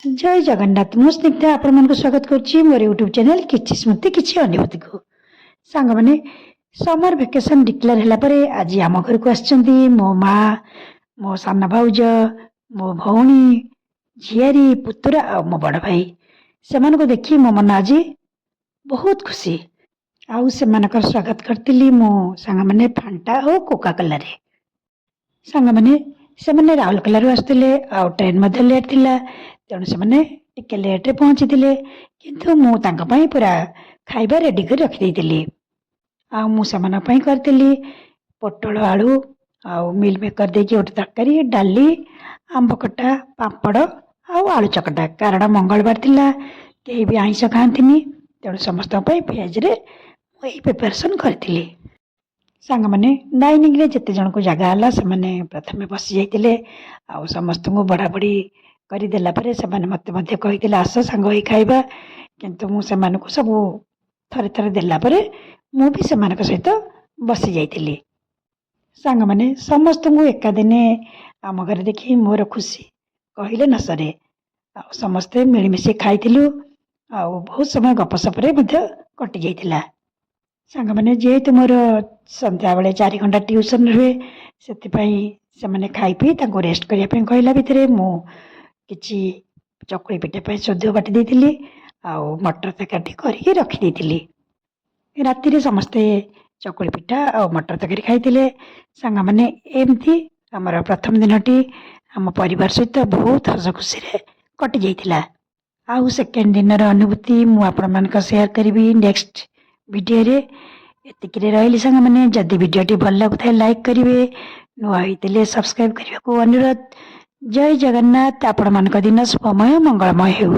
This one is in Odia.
ଜୟ ଜଗନ୍ନାଥ। ମୁଁ ସ୍ନିଗ୍ଧା ଆପଣମାନଙ୍କୁ ସ୍ୱାଗତ କରୁଛି ମୋର ୟୁଟ୍ୟୁବ୍ ଚ୍ୟାନେଲ୍ କିଛି ସ୍ମୃତି କିଛି ଅନୁଭୂତିକୁ। ସାଙ୍ଗମାନେ, ସମର ଭେକେସନ୍ ଡିକ୍ଲେୟାର ହେଲା ପରେ ଆଜି ଆମ ଘରକୁ ଆସିଛନ୍ତି ମୋ ମା, ମୋ ସାନ ଭାଉଜ, ମୋ ଭଉଣୀ, ଝିଆରୀ, ପୁତୁରା ଆଉ ମୋ ବଡ଼ ଭାଇ। ସେମାନଙ୍କୁ ଦେଖି ମୋ ମନ ଆଜି ବହୁତ ଖୁସି। ଆଉ ସେମାନଙ୍କର ସ୍ୱାଗତ କରିଥିଲି ମୁଁ, ସାଙ୍ଗମାନେ, ଫାଣ୍ଟା ଆଉ କୋକା କୋଲାରେ। ସାଙ୍ଗମାନେ, ସେମାନେ ରାଉରକେଲାରୁ ଆସୁଥିଲେ ଆଉ ଟ୍ରେନ୍ ମଧ୍ୟ ଲେଟ୍ ଥିଲା, ତେଣୁ ସେମାନେ ଟିକେ ଲେଟ୍ରେ ପହଞ୍ଚିଥିଲେ। କିନ୍ତୁ ମୁଁ ତାଙ୍କ ପାଇଁ ପୁରା ଖାଇବା ରେଡ଼ି କରି ରଖିଦେଇଥିଲି। ଆଉ ମୁଁ ସେମାନଙ୍କ ପାଇଁ କରିଥିଲି ପୋଟଳ ଆଳୁ ଆଉ ମିଲ୍ ମେକର୍ ଦେଇକି ଗୋଟେ ତରକାରୀ, ଡାଲି, ଆମ୍ବ ଖଟା, ପାମ୍ପଡ଼ ଆଉ ଆଳୁ ଚକଟା। କାରଣ ମଙ୍ଗଳବାର ଥିଲା, କେହି ବି ଆଇଁଷ ଖାଆନ୍ତିନି, ତେଣୁ ସମସ୍ତଙ୍କ ପାଇଁ ଭେଜ୍ରେ ମୁଁ ଏଇ ପ୍ରିପାରେସନ୍ କରିଥିଲି। ସାଙ୍ଗମାନେ, ଡାଇନିଂରେ ଯେତେ ଜଣଙ୍କୁ ଜାଗା ହେଲା, ସେମାନେ ପ୍ରଥମେ ବସି ଯାଇଥିଲେ। ଆଉ ସମସ୍ତଙ୍କୁ ବଢ଼ାବଢ଼ି କରିଦେଲା ପରେ ସେମାନେ ମୋତେ ମଧ୍ୟ କହିଥିଲେ, "ଆସ, ସାଙ୍ଗ ହୋଇ ଖାଇବା।" କିନ୍ତୁ ମୁଁ ସେମାନଙ୍କୁ ସବୁ ଥରେ ଥରେ ଦେଲା ପରେ ମୁଁ ବି ସେମାନଙ୍କ ସହିତ ବସି ଯାଇଥିଲି। ସାଙ୍ଗମାନେ, ସମସ୍ତଙ୍କୁ ଏକା ଦିନେ ଆମ ଘରେ ଦେଖି ମୋର ଖୁସି କହିଲେ ନ ସରେ। ଆଉ ସମସ୍ତେ ମିଳିମିଶି ଖାଇଥିଲୁ ଆଉ ବହୁତ ସମୟ ଗପସପରେ ମଧ୍ୟ କଟିଯାଇଥିଲା। ସାଙ୍ଗମାନେ, ଯେହେତୁ ମୋର ସନ୍ଧ୍ୟାବେଳେ 4 ଘଣ୍ଟା ଟ୍ୟୁସନ୍ ରୁହେ, ସେଥିପାଇଁ ସେମାନେ ଖାଇ ପିଇ ତାଙ୍କୁ ରେଷ୍ଟ କରିବା ପାଇଁ କହିଲା ଭିତରେ ମୁଁ କିଛି ଚକୁଳି ପିଠା ପାଇଁ ସୋଦୁଅ ବାଟି ଦେଇଥିଲି ଆଉ ମଟର ତରକାରୀଟି କରିକି ରଖିଦେଇଥିଲି। ରାତିରେ ସମସ୍ତେ ଚକୁଳି ପିଠା ଆଉ ମଟର ତରକାରୀ ଖାଇଥିଲେ। ସାଙ୍ଗମାନେ, ଏମିତି ଆମର ପ୍ରଥମ ଦିନଟି ଆମ ପରିବାର ସହିତ ବହୁତ ହସ ଖୁସିରେ କଟିଯାଇଥିଲା। ଆଉ ସେକେଣ୍ଡ ଦିନର ଅନୁଭୂତି ମୁଁ ଆପଣମାନଙ୍କ ସେୟାର କରିବି ନେକ୍ସଟ ଭିଡ଼ିଓରେ। ଏତିକିରେ ରହିଲି ସାଙ୍ଗମାନେ। ଯଦି ଭିଡ଼ିଓଟି ଭଲ ଲାଗୁଥାଏ, ଲାଇକ୍ କରିବେ। ନୂଆ ହୋଇଥିଲେ ସବସ୍କ୍ରାଇବ୍ କରିବାକୁ ଅନୁରୋଧ। ଜୟ ଜଗନ୍ନାଥ। ଆପଣମାନଙ୍କ ଦିନ ଶୁଭମୟ, ମଙ୍ଗଳମୟ ହେଉ।